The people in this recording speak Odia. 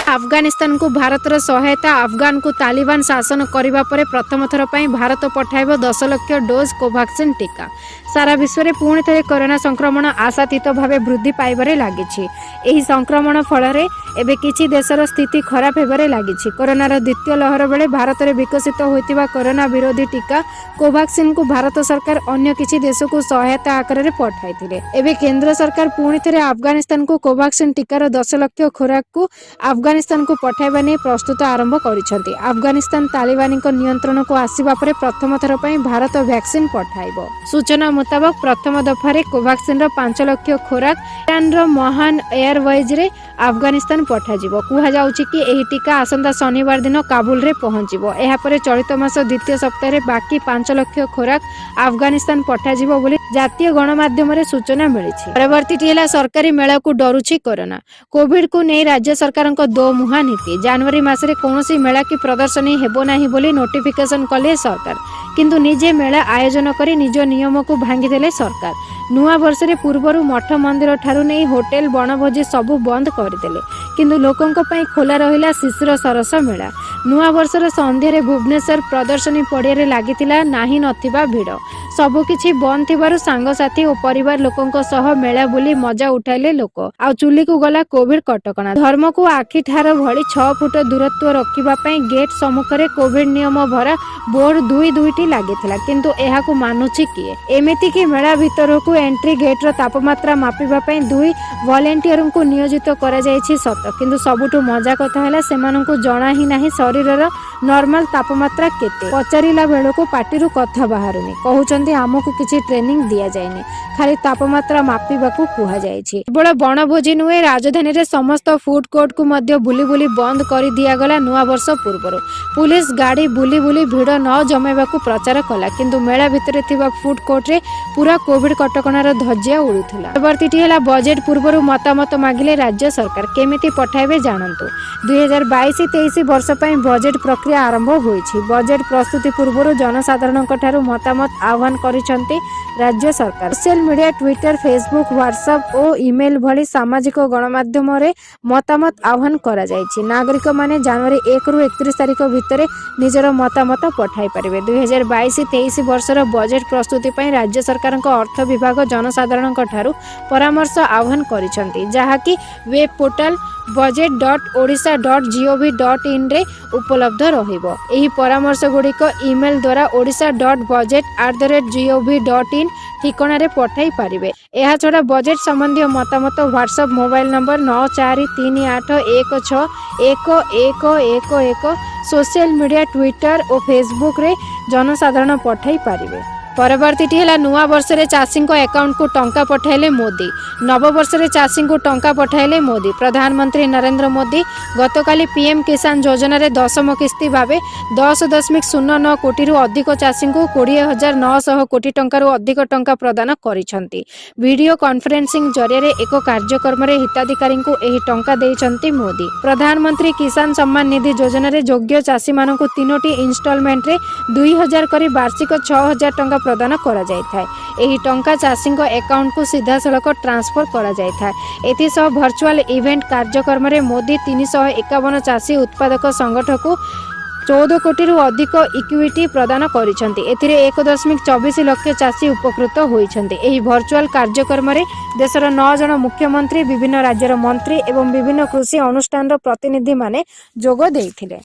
ଆଫଗାନିସ୍ତାନକୁ ଭାରତର ସହାୟତା। ଆଫଗାନକୁ ତାଲିବାନ ଶାସନ କରିବା ପରେ ପ୍ରଥମ ଥର ପାଇଁ ଭାରତ ପଠାଇବ 10 ଲକ୍ଷ ଡୋଜ୍ କୋଭାକ୍ସିନ୍ ଟିକା। ସାରା ବିଶ୍ୱରେ ପୁଣି ଥରେ କରୋନା ସଂକ୍ରମଣ ଆଶାତୀତ ଭାବେ ବୃଦ୍ଧି ପାଇବାରେ ଲାଗିଛି। ଏହି ସଂକ୍ରମଣ ଫଳରେ ଏବେ କିଛି ଦେଶର ସ୍ଥିତି ଖରାପ ହେବାରେ ଲାଗିଛି। କରୋନାର ଦ୍ୱିତୀୟ ଲହର ବେଳେ ଭାରତରେ ବିକଶିତ ହୋଇଥିବା କରୋନା ବିରୋଧୀ ଟିକା କୋଭାକ୍ସିନ୍କୁ ଭାରତ ସରକାର ଅନ୍ୟ କିଛି ଦେଶକୁ ସହାୟତା ଆକାରରେ ପଠାଇଥିଲେ। ଏବେ କେନ୍ଦ୍ର ସରକାର ପୁଣି ଥରେ ଆଫଗାନିସ୍ତାନକୁ କୋଭାକ୍ସିନ୍ ଟିକାର 10 ଲକ୍ଷ ଖୋରାକକୁ ଆଫଗାନିସ୍ତାନକୁ ପଠାଇବା ନେଇ ପ୍ରସ୍ତୁତ ଆରମ୍ଭ କରିଛନ୍ତି। ଆଫଗାନିସ୍ତାନ ତାଲିବାନୀଙ୍କ ନିୟନ୍ତ୍ରଣକୁ ଆସିବା ପରେ ପ୍ରଥମ ଥର ପାଇଁ ଭାରତ ଭ୍ୟାକ୍ସିନ୍ ପଠାଇବ। ସୂଚନା ମୁତାବକ, ପ୍ରଥମ ଦଫାରେ କୋଭାକ୍ସିନ୍ର 5 ଲକ୍ଷ ଖୋରାକ ଇରାନର ମହାନ ଏୟାରୱେଜରେ ଆଫଗାନିସ୍ତାନ ପଠାଯିବ। କୁହାଯାଉଛି କି, ଏହି ଟିକା ଆସନ୍ତା ଶନିବାର ଦିନ କାବୁଲରେ ପହଞ୍ଚିବ। ଏହାପରେ ଚଳିତ ମାସ ଦ୍ୱିତୀୟ ସପ୍ତାହରେ ବାକି 5 ଲକ୍ଷ ଖୋରାକ ଆଫଗାନିସ୍ତାନ ପଠାଯିବ ବୋଲି ଜାତୀୟ ଗଣମାଧ୍ୟମରେ ସୂଚନା ମିଳିଛି। ପରବର୍ତ୍ତୀଟି ହେଲା, ସରକାରୀ ମେଳାକୁ ଡରୁଛି କରୋନା। କୋଭିଡକୁ ନେଇ ରାଜ୍ୟ ସରକାରଙ୍କ ଦୋମୁହାଁ ନୀତି। ଜାନୁଆରୀ ମାସରେ କୌଣସି ମେଳା କି ପ୍ରଦର୍ଶନୀ ହେବ ନାହିଁ ବୋଲି ନୋଟିଫିକେସନ କଲେ ସରକାର। କିନ୍ତୁ ନିଜେ ମେଳା ଆୟୋଜନ କରି ନିଜ ନିୟମକୁ ଭାଙ୍ଗିଦେଲେ ସରକାର। ନୂଆ ବର୍ଷରେ ପୂର୍ବରୁ ମଠ ମନ୍ଦିର ଠାରୁ ନେଇ ହୋଟେଲ, ବଣଭୋଜି ସବୁ ବନ୍ଦ କରିଦେଲେ। କିନ୍ତୁ ଲୋକଙ୍କ ପାଇଁ ଖୋଲା ରହିଲା ଶିଶିର ସରସ ମେଳା। ନୂଆ ବର୍ଷର ସନ୍ଧ୍ୟାରେ ଭୁବନେଶ୍ୱର ପ୍ରଦର୍ଶନୀ ପଡ଼ିଆରେ ଲାଗିଥିଲା ନାହିଁ ନଥିବା ଭିଡ଼। ସବୁକିଛି ବନ୍ଦ ଥିବାରୁ ସାଙ୍ଗସାଥି ଓ ପରିବାର ଲୋକଙ୍କ ସହ ମେଳା ବୁଲି ମଜା ଉଠାଇଲେ ଲୋକ। ଆଉ ଚୁଲିକୁ ଗଲା କୋଭିଡ କଟକଣା। ଧର୍ମକୁ ଆଖି ଠାର ଭଳି 6 ଫୁଟ ଦୂରତ୍ୱ ରଖିବା ପାଇଁ ଗେଟ୍ ସମ୍ମୁଖରେ କୋଭିଡ ନିୟମ ଭରା ବୋର୍ଡ ଦୁଇ ଦୁଇଟି ଲାଗିଥିଲା। କିନ୍ତୁ ଏହାକୁ ମାନୁଛି କିଏ? ଏମିତିକି ମେଳା ଭିତରକୁ ଏଣ୍ଟ୍ରି ଗେଟ୍ର ତାପମାତ୍ରା ମାପିବା ପାଇଁ ଦୁଇ ଭଲେଣ୍ଟିୟରଙ୍କୁ ନିୟୋଜିତ କରାଯାଇଛି ସତ, କିନ୍ତୁ ସବୁଠୁ ମଜା କଥା ହେଲା, ସେମାନଙ୍କୁ ଜଣା ହିଁ ନାହିଁ ଶରୀରର ନର୍ମାଲ ତାପମାତ୍ରା କେତେ। ପଚାରିଲା ବେଳକୁ ପାଟିରୁ କଥା ବାହାରୁନି। କହୁଛନ୍ତି, ଆମକୁ କିଛି ଟ୍ରେନିଂ ଦିଆଯାଇନି, ଖାଲି ତାପମାତ୍ରା ମାପିବାକୁ କୁହାଯାଇଛି। କେବଳ ବଣଭୋଜି ନୁହେଁ, ରାଜଧାନୀରେ ସମସ୍ତ ଫୁଡ କୋର୍ଟକୁ ମଧ୍ୟ ବୁଲି ବୁଲି ବନ୍ଦ କରିଦିଆଗଲା ନୂଆବର୍ଷ ପୂର୍ବରୁ। ପୁଲିସ ଗାଡ଼ି ବୁଲି ବୁଲି ଭିଡ଼ ନ ଜମାଇବାକୁ ପ୍ରଚାର କଲା, କିନ୍ତୁ ମେଳା ଭିତରେ ଥିବା ଫୁଡ କୋର୍ଟରେ ପୁରା କୋଭିଡ କଟକଣାର ଧଜିଆ ଉଡୁଥିଲା। ପରବର୍ତ୍ତୀଟି ହେଲା, ବଜେଟ୍ ପୂର୍ବରୁ ମତାମତ ମାଗିଲେ ରାଜ୍ୟ ସରକାର। କେମିତି ପଠାଇବେ ଜାଣନ୍ତୁ। 2022-23 ବର୍ଷ ପାଇଁ ବଜେଟ୍ ପ୍ରକ୍ରିୟା ଆରମ୍ଭ ହୋଇଛି। ବଜେଟ୍ ପ୍ରସ୍ତୁତି ପୂର୍ବରୁ ଜନସାଧାରଣଙ୍କ ଠାରୁ ମତାମତ ଆହ୍ୱାନ କରିଛନ୍ତି ରାଜ୍ୟ ସରକାର। Social media, Twitter, Facebook, WhatsApp ଓ ଇମେଲ ଭଳି ସାମାଜିକ ଗଣମାଧ୍ୟମରେ ମତାମତ ଆହ୍ୱାନ କରାଯାଇଛି। ନାଗରିକମାନେ ଜାନୁଆରୀ 1ରୁ 31 ତାରିଖ ଭିତରେ ନିଜର ମତାମତ ପଠାଇ ପାରିବେ। 2022-23 ବର୍ଷର ବଜେଟ୍ ପ୍ରସ୍ତୁତି ପାଇଁ ରାଜ୍ୟ ସରକାରଙ୍କ ଅର୍ଥ ବିଭାଗ ଜନସାଧାରଣଙ୍କ ଠାରୁ ପରାମର୍ଶ ଆହ୍ୱାନ କରିଛନ୍ତି, ଯାହାକି ୱେବ୍ ପୋର୍ଟାଲ budget.odisha.gov.inରେ ଉପଲବ୍ଧ ରହିବ। ଏହି ପରାମର୍ଶଗୁଡ଼ିକ ଇମେଲ ଦ୍ୱାରା odisha.budget@gov.in ଠିକଣାରେ ପଠାଇ ପାରିବେ। ଏହାଛଡ଼ା ବଜେଟ୍ ସମ୍ବନ୍ଧୀୟ ମତାମତ WhatsApp mobile number 9438161111, social media Twitter ଓ ଫେସବୁକରେ ଜନସାଧାରଣ ପଠାଇ ପାରିବେ। ପରବର୍ତ୍ତୀଟି ହେଲା, ନୂଆ ବର୍ଷରେ ଚାଷୀଙ୍କ ଆକାଉଣ୍ଟକୁ ଟଙ୍କା ପଠାଇଲେ ମୋଦି। ନବବର୍ଷରେ ଚାଷୀଙ୍କୁ ଟଙ୍କା ପଠାଇଲେ ମୋଦି। ପ୍ରଧାନମନ୍ତ୍ରୀ ନରେନ୍ଦ୍ର ମୋଦି ଗତକାଲି ପିଏମ୍ କିଷାନ ଯୋଜନାରେ 10ମ କିସ୍ତି ଭାବେ 10.09 କୋଟିରୁ ଅଧିକ ଚାଷୀଙ୍କୁ 20,900 କୋଟି ଟଙ୍କାରୁ ଅଧିକ ଟଙ୍କା ପ୍ରଦାନ କରିଛନ୍ତି। ଭିଡିଓ କନଫରେନ୍ସିଂ ଜରିଆରେ ଏକ କାର୍ଯ୍ୟକ୍ରମରେ ହିତାଧିକାରୀଙ୍କୁ ଏହି ଟଙ୍କା ଦେଇଛନ୍ତି ମୋଦି। ପ୍ରଧାନମନ୍ତ୍ରୀ କିଷାନ ସମ୍ମାନ ନିଧି ଯୋଜନାରେ ଯୋଗ୍ୟ ଚାଷୀମାନଙ୍କୁ ତିନୋଟି ଇନଷ୍ଟଲମେଣ୍ଟରେ 2000 କରି ବାର୍ଷିକ 6000 ଟଙ୍କା ପ୍ରଦାନ କରାଯାଇଥାଏ। ଏହି ଟଙ୍କା ଚାଷୀଙ୍କ ଆକାଉଣ୍ଟକୁ ସିଧାସଳଖ ଟ୍ରାନ୍ସଫର କରାଯାଇଥାଏ। ଏଥିସହ ଭର୍ଚୁଆଲ ଇଭେଣ୍ଟ କାର୍ଯ୍ୟକ୍ରମରେ ମୋଦି 351 ଚାଷୀ ଉତ୍ପାଦକ ସଂଗଠନକୁ 14 କୋଟିରୁ ଅଧିକ ଇକ୍ୱିଟି ପ୍ରଦାନ କରିଛନ୍ତି। ଏଥିରେ 1.24 ଲକ୍ଷ ଚାଷୀ ଉପକୃତ ହୋଇଛନ୍ତି। ଏହି ଭର୍ଚୁଆଲ କାର୍ଯ୍ୟକ୍ରମରେ ଦେଶର ନଅ ଜଣ ମୁଖ୍ୟମନ୍ତ୍ରୀ, ବିଭିନ୍ନ ରାଜ୍ୟର ମନ୍ତ୍ରୀ ଏବଂ ବିଭିନ୍ନ କୃଷି ଅନୁଷ୍ଠାନର ପ୍ରତିନିଧିମାନେ ଯୋଗ ଦେଇଥିଲେ।